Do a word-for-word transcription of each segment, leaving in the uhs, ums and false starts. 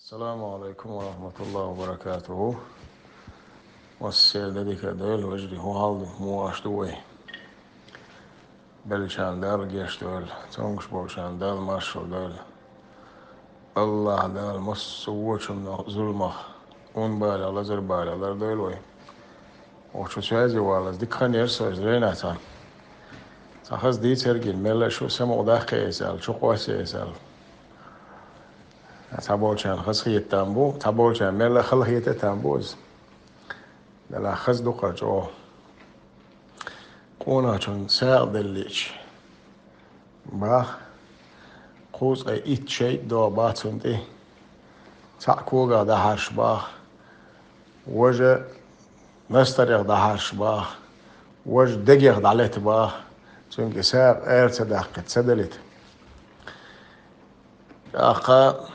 Ассаламу Ӏалайкум ва рахьматуллахӀи ва баракатухӀу. Массеран а дика дойла, вежарий, хӀун хьал ду, муха аш ду вай? Беллачарна Дала гешт дойла, цомгаш болчарна Дала маршалла дойла. АллахӀа Дала массо а вочунна зуламах, ун балех, лазар балех лардойла вай. Укх чу связе валлалц дика хан яр со, из рейна цхьа. Цхьа хаза дийцар гина, мелла а шу самукъадаккха эсал, чукхоссаь эсал. Цхьа болчарна хаза хетам бу, цхьа болчарна мелла а хала хета а там бу иза. Делахь хаза ду-кх чӀогӀа. Къонахчун сагӀа деллича, бах, кхузткъе итт шайтӀа догӀу, бах, цунна тӀе. Цхьаъ когах дӀахьарш, бах, важа настарех дӀахьарш, бах, важа дегех дӀалета, бах, цуьнга сагӀа ара ца даккхита, ца далита. ТӀаккха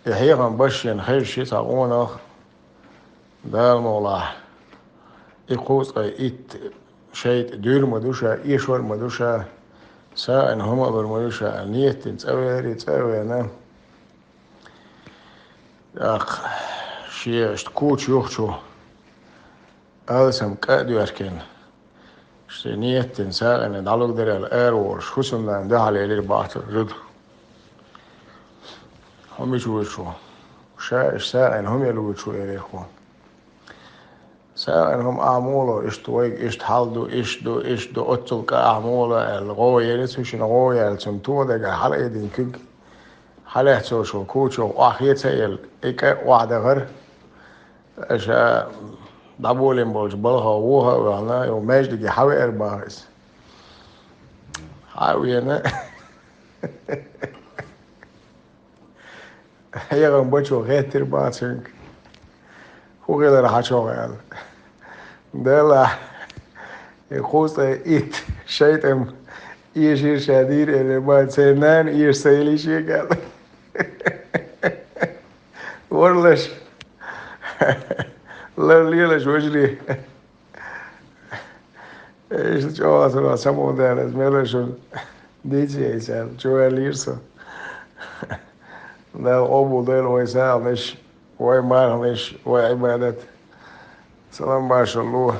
и хьехам башена хезаш цхьа къонах, Дала мукъалахь, и кхузткъе итт шайтӀа дуьйла ма ду ша, эшор ма ду ша, сагӀина хӀума а лур ма ду ша аьлла, нийят дина цӀа веара, цӀа а веана, тӀаккха шен иштта куча юхачу алсам кӀа а доьркина, шен нийят дина сагӀина дӀалургдара аьлла, ара волуш, хӀусамнана дуьхьал елира, бах, цу зуда. ХӀун мича вуьйцуш ву? Ша иштта сагӀина хӀума елла вуьйцуш ву, элира хӀу. СагӀина хӀума ахь муха ло, иштта вайга иштта хьал ду, иштта ду, иштта ду, оццул кӀа ахь муха ло аьлла, гӀо елира цу шина, гӀо яьлла, цунна тоха дагахь хьалаайдина куьг хьалаьцна цо, куча охьахеца а елла, и кӀа охьадахара. Аша дӀаболийна болчу балхах вуха а ваьлла, юха маьждиге хьавеара, бах, иза. Хьа а веана, хьехам бачо гӀеттира, бах, цуьнга, хӀун хилар хьан чохь аьлла. Делахь, и кхузткъе итт шайтӀа-м эшийра ша дийра, элира, бах, церан нана эша ца елира шега аьлла. Варлаш, лар лелаш, вежарий. Иштта чӀогӀа аса ма даьлла, иза мелла шуна дийца яйца аьлла, чу ваьллера со. Дала къобал дойла вай сагӀанаш, вай марханаш, вай Ӏибадат. Салам-маршалла ло.